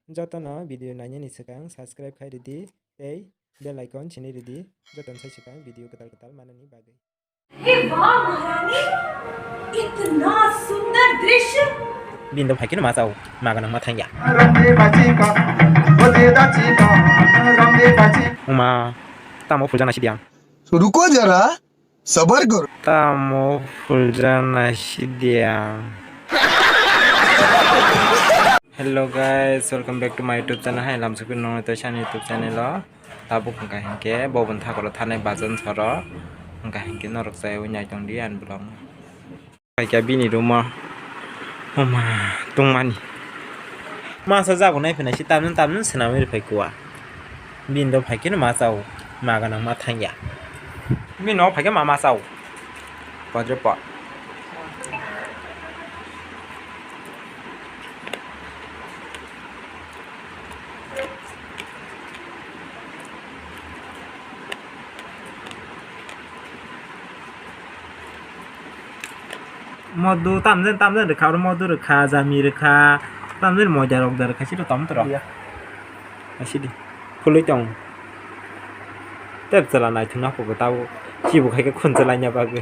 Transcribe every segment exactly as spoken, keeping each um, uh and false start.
Jotono video nainani swkang subscribe khai ridi tei bell icon chini ridi, jotono sai swkang video kwtal kwtal manani bagwi. हे वाह महारानी, इतना सुंदर दृश्य। Bini do phaikhe ma chao, ma ganang ma thangya. Uma, tamo phulja nasi diang. रुको जरा, सबर करो। Tamo phulja nasi diang. Hello guys, welcome back to my YouTube channel. Hai lamsukwi nongni toisa ani YouTube channel o. Tabuk hwnkha hinkhe bo boni thakoro thanai bajan soro hwnkha hinkhe norok chaywi naitongdi ani vlog no. Phaikha bini room o. Oma tongmani. Masa jago nai phina si tamjani tamjani swnamwi rwphai kuwa. Bini do phaikhe no ma chao. Ma ganang ma thangya. Bini no phaikhe ma ma chao. Podre pod. Modu tamjani tamjani rwkha, oro modu rwkha, jami rwkha, tamjani moida rok da rwkha, siro tom toro. Iya. Asidi. Phulwi tong. Tep chwla naithok na phugo tabo. Chibo khai khe khun chwlaina bagwi.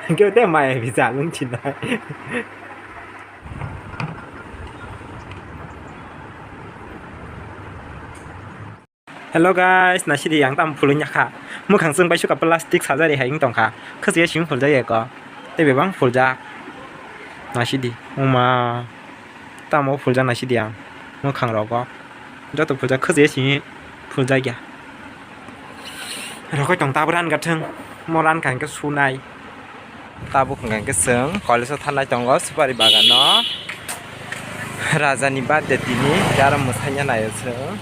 Hwnkhe tei maya bisa lung chinai. Hello guys, nasidi ang tam phulwi nyakha. Mwkhang chwng bai suka plastic surgery hai wng tongkha. Khwchaya simi phuljak eko. Tei bebang phuljak. Nasidi. Uma. Tamo phuljak naisidi ang mwkhang rogo. Joto phuljak khwchaya simi phuljak ya. Rokoi tong tabuk ran gathwng. Mo ran kha hwnkhe sunai. Tabuk hwnkha hwnkhe chwng college o thanai tongo Supari Bagan o. Raja ni birthday tini hwnkhe aro mwsaina naio chwng.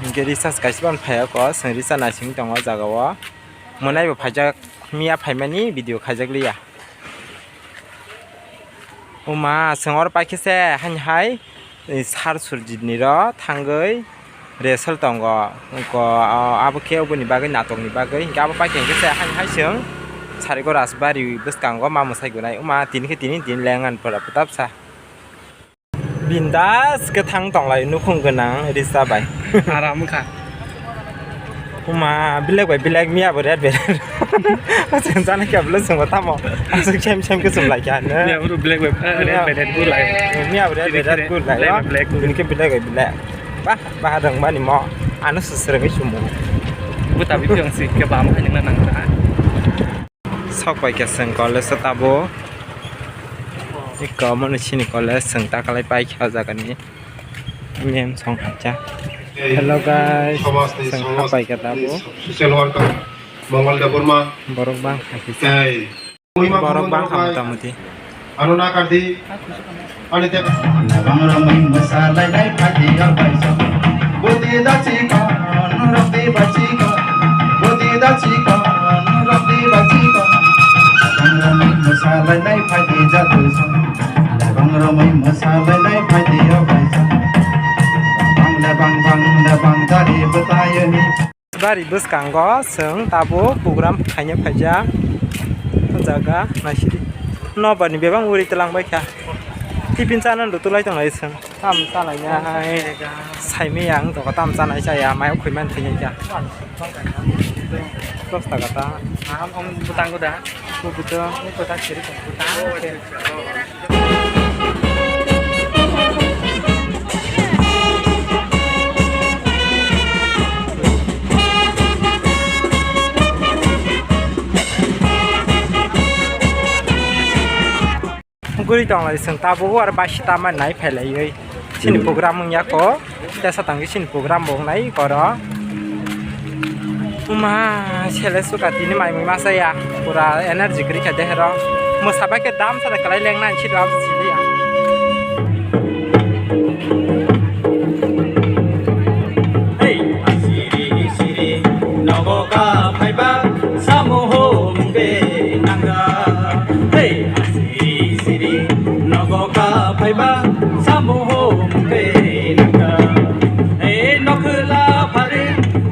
Hwnkhe recharge kaisa phano phaiya ko chwng recharge naising tongo o jaga o. Mwnai bo phaijak miya phaimani video khaijak liya. Oma, chwng oro paikhe se haini hai, eh, sar surjit ni ro thangwi resol tongo. Ko, o, abo khe oboni bagwi natok ni bagwi. Hinkhe abo paikhe hinkhe se haini hai chwng Sarigo Rajbari bwskango ma mwsai gunai. Oma, tini khe tini din lengan pura pwtapsa. Bindas khe thang tonglai nukhung gwnang risa bai. Aram wngkha. Uma, belek bai belek, miya bo red bai red. Chwng chana khe belek chwngbo tamo. Aswk sem sem khe chwng lai kha, ne? Miya bo belek bai, eh, red bai red bo lai. Miya bo red bai red bo lai. Black bai black bo. Tini khe belek bai belek. Bah, bah, rwng mani mo. Ano swswrwngwi sumo. Bo tabi phiyong si khe bam hai nang nang ta. Sok pai kha chwng college o tabuk. Eko omo ni sini college chwng ta kwlai pai kha o jaga ni. Mem song kha cha. Hello guys, chwng ta pai kha tabuk. Social worker Mongol Debbarma. Borok bang kha kisa. Borok bang kha mota moti. Ano nakardi. Ani te. Bang ramai masala dai pati ya paisa. Bodi da chikon, roti ba chikon. Bodi da chikon, roti ba chikon. Bang ramai masala dai pati ya paisa. Bang ramai masala dai pati ya paisa. Bang le bang, bang le bang, dari betayani. Bari bwskango chwng tabuk program khaina phaijak. O jaga naisidi. Nobar ni bebak uri twlang bai kha. Tiffin chana rw twlai tonglai chwng. Tam chalaina hai. Saimaya ang toko tam chanai chaya mayo khuimani thwinya kha. Dos taka ta. Bwtang da. Bwtang. Guri tonglai chwng tabuk aro baisi tama nai phailaiwi. Chini program wngya ko. Tesa tangwi chini program bo wngnai koro. Uma, sele suka tini mai mui masa ya. Pura energy kwrwi kha dehero. Mwsa bai khe dam sada kwlai lengnani sidi abo sili ya. Hey, asiri siri nogo ka phaiba samuhung de nanga. Hey, asiri siri nogo ka phaiba samuhung de nanga. Hey, nokhla phari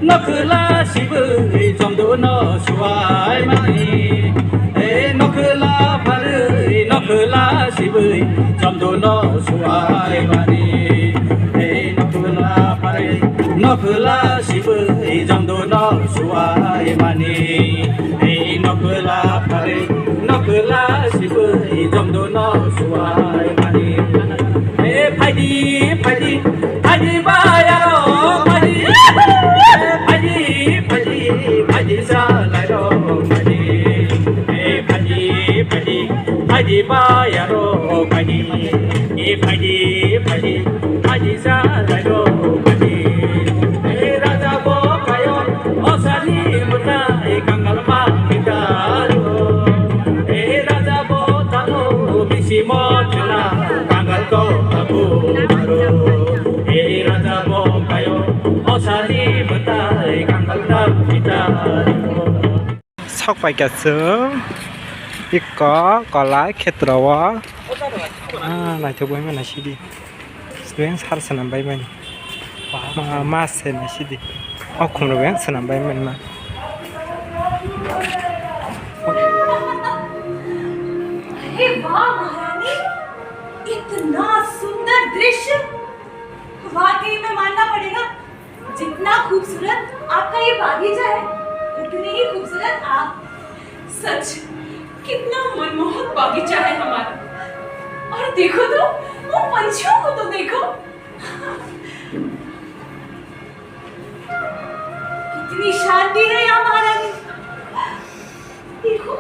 nokhla sibui chomdo no suai mani. Hey, nokhla phari nokhla sibui chomdo no suai mani. Nokla sibui jomdo no suai mani, ei nokla phari, nokla sibui jomdo no suai mani. E phaidi, phaidi, phaidi bayaro, phaidi. E phaidi, phaidi, phaidi salai ro, phaidi. E phaidi, phaidi, phaidi bayaro, phaidi. E phaidi, phaidi, phaidi salai ro, phaidi. E raja bo kayo, osani mutai kangal ma mitaro. E raja bo talo, bisi mo chula, kangal ko tabu maro. E raja bo kayo, osani mutai kangal ma mitaro. Sok paikha chwng iko Kala Khetra o. Ah, naithok bai mano sidi. Student sar swnam bai mani. Ma, ma se na sidi. O khumrok yang swnam bai mani ma. अरे वाह महारानी, इतना सुंदर दृश्य। वाकई में मानना पड़ेगा, जितना खूबसूरत आपका ये बागीचा है, उतने ही खूबसूरत आप। सच, कितना मनमोहक बागीचा है हमारा। और देखो तो, वो पंछियों को तो देखो। कितनी शांति है यहाँ महारानी। देखो,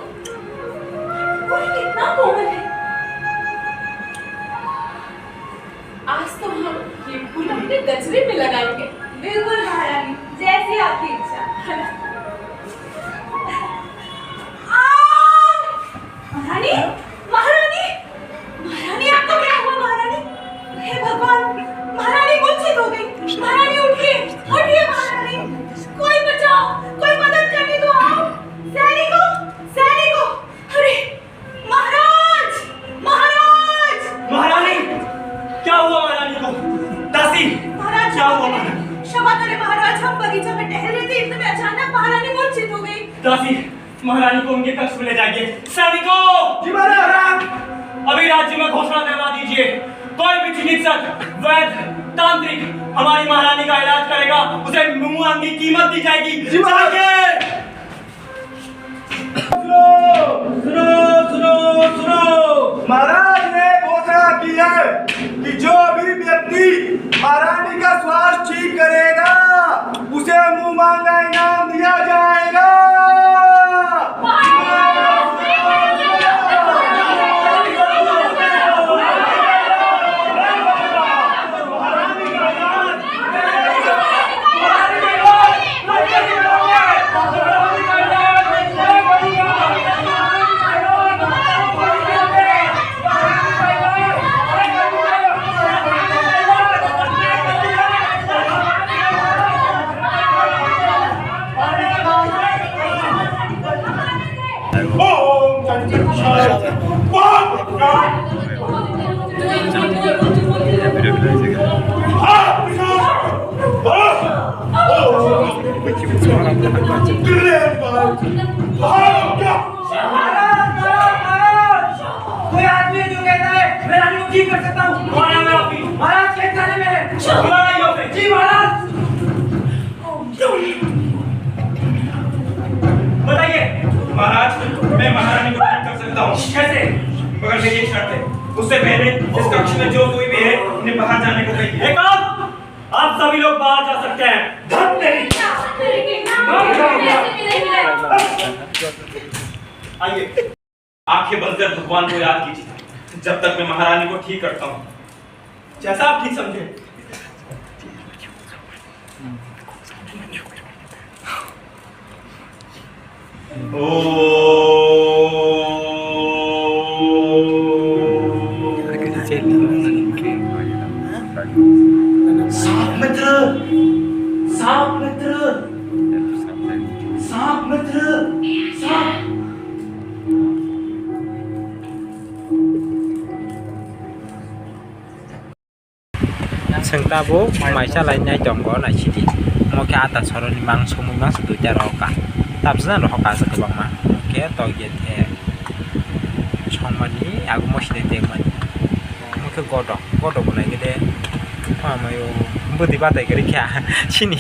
फूल कितना कोमल है। आज तो हम ये फूल अपने गजरे में लगाएंगे। बिल्कुल महारानी, जैसी आपकी इच्छा। आ! महारानी, महारानी, महारानी, आपको क्या हुआ महारानी? हे भगवान, महारानी मूर्छित हो गई। महारानी उठिए, उठिए महारानी, कोई बचाओ, कोई मदद करने को आओ। सैनिकों, सैनिकों, अरे महाराज, महाराज। महारानी, क्या हुआ महारानी को? दासी, महाराज, क्या हुआ महारानी? क्षमा करें महाराज, हम बगीचा में टहल रहे थे, इतने में अचानक महारानी मूर्छित हो गई। दासी, महारानी को उनके कक्ष में ले जाइए। सैनिकों! जी महाराज। अभी राज्य में घोषणा करवा दीजिए, कोई भी चिकित्सक, वैद्य, तांत्रिक हमारी महारानी का इलाज करेगा, उसे बहुमूल्य कीमत दी जाएगी। जी महाराज। जाइए। सुनो, सुनो, सुनो, सुनो। महाराज ने घोषणा की है कि जो भी व्यक्ति महारानी का स्वास्थ्य ठीक करेगा, उसे मुंह मांगा इनाम दिया जाएगा। महाराज, महाराज, महाराज, कोई आदमी जो कहता है, "मैं रानी को ठीक कर सकता हूँ", वो आया मेरा पीठ। महाराज, किस थाने में है? बुला लाइए उसे। जी, महाराज। बताइए। महाराज, मैं महारानी को ठीक कर सकता हूँ। कैसे? मगर मेरी एक शर्त है। उससे पहले इस कक्ष में जो कोई भी है, उन्हें बाहर जाने को कहिए। एक काम, आप सभी लोग बाहर जा सकते हैं। धन नहीं। आइए। आंखें बंद कर भगवान को याद कीजिए, जब तक मैं महारानी को ठीक करता हूँ, जैसा आप ठीक समझे। ओम। सांप मित्र, सांप मित्र, सांप मित्र, सांप। Chwng tabuk mai chalainai tongo, naisidi. Omo khe ata soroni mang sumui mangsa duita rohoka. Tabsana rohoka aswk kwbangma. Omo khe tokya khe songmani, aguma side tengmani. Omo khe godok, godok bo naikhe de. Amaio. Bwtwi batai kwrwi kha. Chini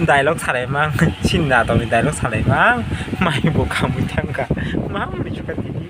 dialogue salaimang, chini natokni dialogue salaimang, mai bo khamwi thangkha. Mamri kha tini.